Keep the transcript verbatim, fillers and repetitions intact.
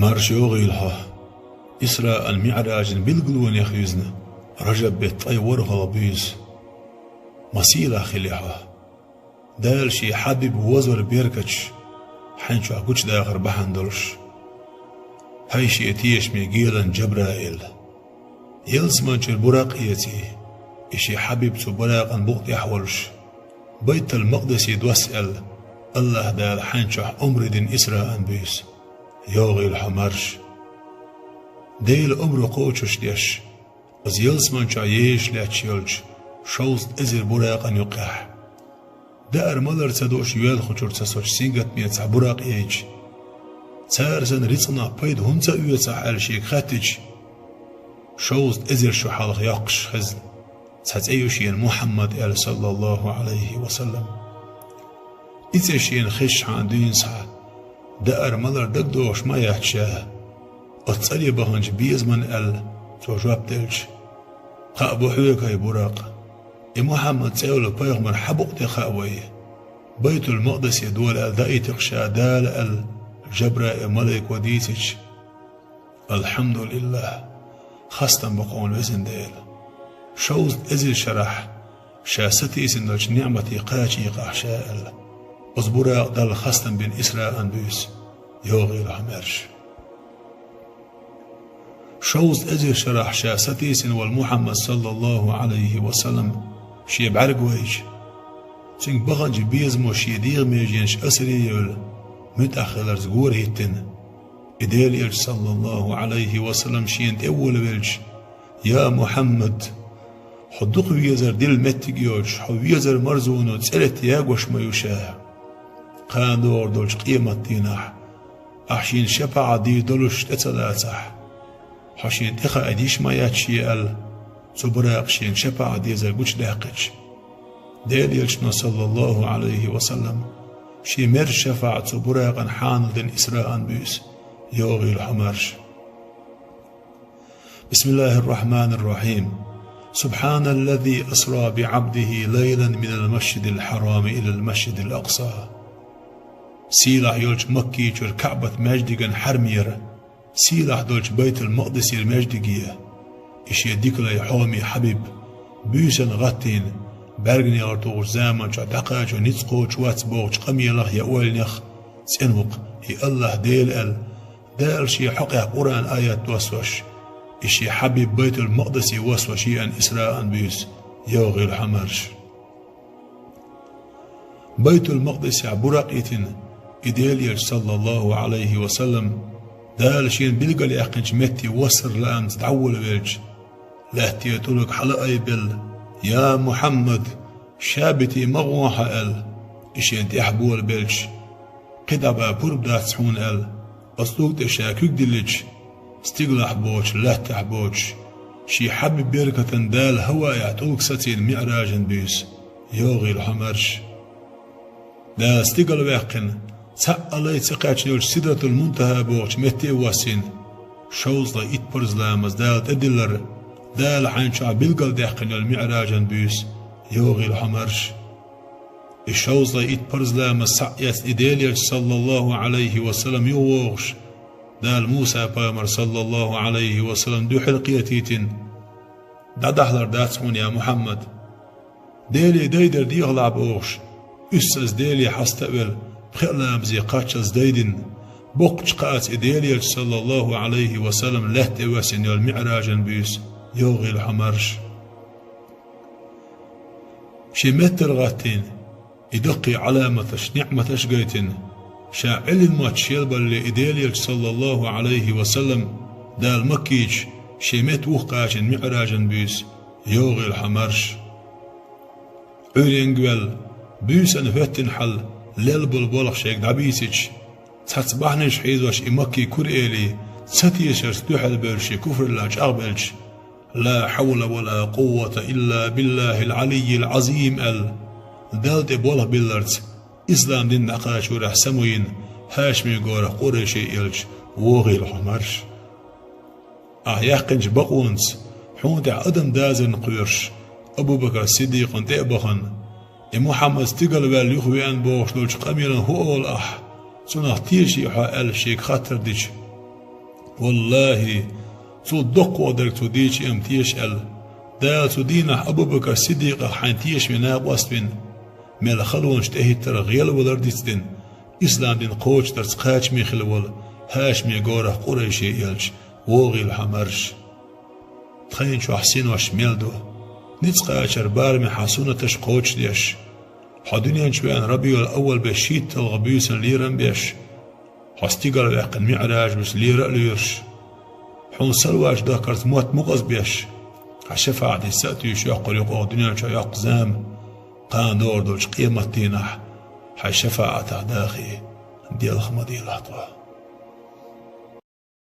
Марша йогӀийла хьо, Исраан МиӀражан билгалонех юьзна, Ражаб бетта ткъе ворхӀалгӀа буьйса. Масийла хили хьо. Дала шен хьабиб возар беркаташ хьайна чохь гучудахар бахьана долуш. ХӀай шен тешаме гелан Джабраил! Ялсаманчуьра буракъ эций, и шен хьабиб цу буракъан букъа тӀехь волуш, Байтал-Макъдисе досса аьлла, АллахӀ Дала хьайна чохь омра дина Исраан буьйса. ЙогӀийла хьо марша. Делан омра кхочуш деш, оцу ялсаманчохь езаш лаьтташ йолчу шовзткъа эзар буракъан юккъехь, даар-малар ца дууш йоьлхучуьра цхьа соцу сингаттаме цхьа буракъ яйча, цара санна рицкъанах пайда хӀунда ца оьцу ахь аьлла шега хаьттича, шовзткъа эзар шо хьалха йоккхуш хезна цхьа цӀе ю шена Мухьаммад аьлла, саллаллахӀу Ӏалайхи ва саллам. И цӀе шена хезчхьана дуьйна схьа, даар-малар дагадогӀуш ма яц ша оцу цӀаре баханчу безаман аьлла, цо жоп делча: «Кхаъ бу хьоьга, хӀай Буракъ, и Мухьаммад цӀе йолу пайхамар хьан букъа тӀе хаьа вай? Байтул-Макъдисе дола аьлла даийти-кх ша Дала», — аьлла, Джабраил малайко дийцича, «АлхьамдулиллахӀ, хастам бу хьуна, везан Дела, шовзткъа эзар шарахь ша сатийсина долчу ниӀмате кхача йийкъахь ша», — аьлла, оцу Буракъ Далла хастам бина Исраан буьйса. ЙогӀийла хьо марша. Шовзткъа эзар шарахь ша сатийсина волу Мухьаммад, саллаллахӀу Ӏалайхи ва саллам, шен бӀаьрг вайча, цуьнга баханчу безамо шен дегӀан меженаш асаре евлла, муьтӀахь хиларца гора хӀиттина, и Делан Элча, саллаллахӀу Ӏалайхи ва саллам, шена тӀе а волавелча: «Я Мухьаммад, хьо дукха везар дилла меттиг йоцуш, хьо везар марзоно цӀеритта ягош ма ю ша. Кхана догӀур долчу къематдийнахь ахь шена шапаӀат дийр долуш тӀе ца лацахь, хьо шена тӀе хаийта йиш ма яц ша», — аьлла, цу Буракъа шена шапаӀат дезар гучудаьккхича, Делан Элчано, саллаллахӀу Ӏалайхи ва саллам, шен мерза шапаӀат цу Буракъан хьанал дина Исраан буьйса. ЙогӀийла хьо марша. بسم الله الرحمن الرحيم. سبحان الذي أسرى بعبده ليلا من المسجد الحرام إلى المسجد الأقصى. Сийлахь йолчу Маккичуьра КаӀбат маьждиган хьарамера, сийлахь долчу Байтул-Макъдисера маьждиге и шен дика лай хьоме хьабиб буьйсанна гӀаттийна, бӀаьрганегӀар тухучу заманчохь дӀакхачо ницкъ кхочуш вац бохучу къамелах я ойланех цӀена ву-кх и АллахӀ Дела аьлла, Дала шен хьокъехь Къуръан аят доссош, и шен хьабиб Байтул-Макъдисе воссош еана Исраан буьйса. ЙогӀийла хьо марша. Байтул-Макъдисехь Буракъ йитина и Делан Элча, саллаллахӀу Ӏалайхи ва саллам, Дала шена билгалъяьккхинчу метте воссар лаамца дӀаволавелча, лаьттера тӀулг хьала айбелла: «Я Мухьаммад, ша битий ма гӀо хьан», — аьлла, и шена тӀехь болабелча, кхидӀа бан пурба дац хьуна аьлла, оцу тӀулга тӀе ша куьг диллича, стигалахь боцуш, лаьттахь боцуш, шен хьабиб беркатан Дала хӀаваехь тӀулг сацийна МиӀражан буьйса. ЙогӀийла хьо марша. Дала стигала ваьккхина, цхьаъ а лай ца кхаьчна йолчу Сидратул-Мунтахьа бохучу метте а воссийна, шовзткъе итт парз ламаз Дала тӀедиллар, Дала хьайна чохь билгалдаьккхина йолу МиӀражан буьйса. ЙогӀийла хьо марша. И шовзткъе итт парз ламаз схьа а эцна и Делан Элча, саллаллахӀу Ӏалайхи ва саллам, юхавогӀуш, Дала Муса-пайхамар, саллаллахӀу Ӏалайхи ва саллам, дуьхьал кхетийтина: «ДӀадахьалар дац хьуна, я Мухьаммад. Деле дайдар дехалахь», — бохуш, уьссаза Деле хьаста а велла, пхеа ламазе кхаччалц дайдина, боккхачу кхааца и Делан Элча, саллаллахӀу Ӏалайхи ва саллам, лаьтта тӀе воьссина йолу МиӀражан буьйса. ЙогӀийла хьо марша. Шен меттара гӀаттийна, и даккхий Ӏаламаташ, ниӀматаш гайтина, ша Ӏилин мотт шелбалле и Делан Элча, саллаллахӀу Ӏалайхи ва саллам, Дала Маккичу шен метта вухкхачийна МиӀражан буьйса. ЙогӀийла хьо марша. Ӏуьйренга ваьлла, буьйсанна хӀоьттина хьал лелла болу болх шайга дӀабийцича, цхьацца бахьанаш хьийзош и Маккий кура элий, ца тешарца дуьхьал бевлла шен куфраллехь чӀагӀбелча, «Ла хьавла ва ла къуввата илла биллахӀил Ӏалиййил Ӏазим», — аьлла, Далла тӀе болх билларца, ислам дин дӀакхачорехь самавийна, хӀашимийн горах къурайшийн элча, вогӀийла хьо марша. Ахь яьккхинчу бакъонца хьуна тӀехь адам дазарна кхоьруш, Абу-Бакар Сиддикъана тӀе а бахана, и Мухьаммад стигала ваьлла юхавеана бохуш долчу къамелан хӀун олу ахь, цунах теший хьо аьлла шега хаттар дича, Валлахи, цул доккхагӀа дерг цо дийча а ма теша аьлла, Дала цу дийнахь Абу-Бакр Сиддикъах хьайна тешаме накъост вина, мел халонаш тӀехӀиттарх гӀелавалар дицдина, ислам дин кхочушдарца кхачаме хилла волу ХӀашиме горах Къурайше элча, вогӀийла хьо марша. Тхайна чохь синош мел ду, ницкъ кхачар бараме хьан суннаташ кхочушдеш. Хьо дуьнен чу веана РабиӀул-Аввал беш шийтталгӀа буьйсанна лерам беш. Хьо стигала ваьккхина МиӀраж буьйса лера а лоьруш. Хьуна салаваташ дахкарца мотт мукъаза беш. Хьан шафаӀатаца а туьйсуш йоккхур ю-кх оха дуьнен чохь йоккха зама. Кхана догӀур долчу къематдийнахь хьайн шафаӀатах дахе делха ма делахь тхо.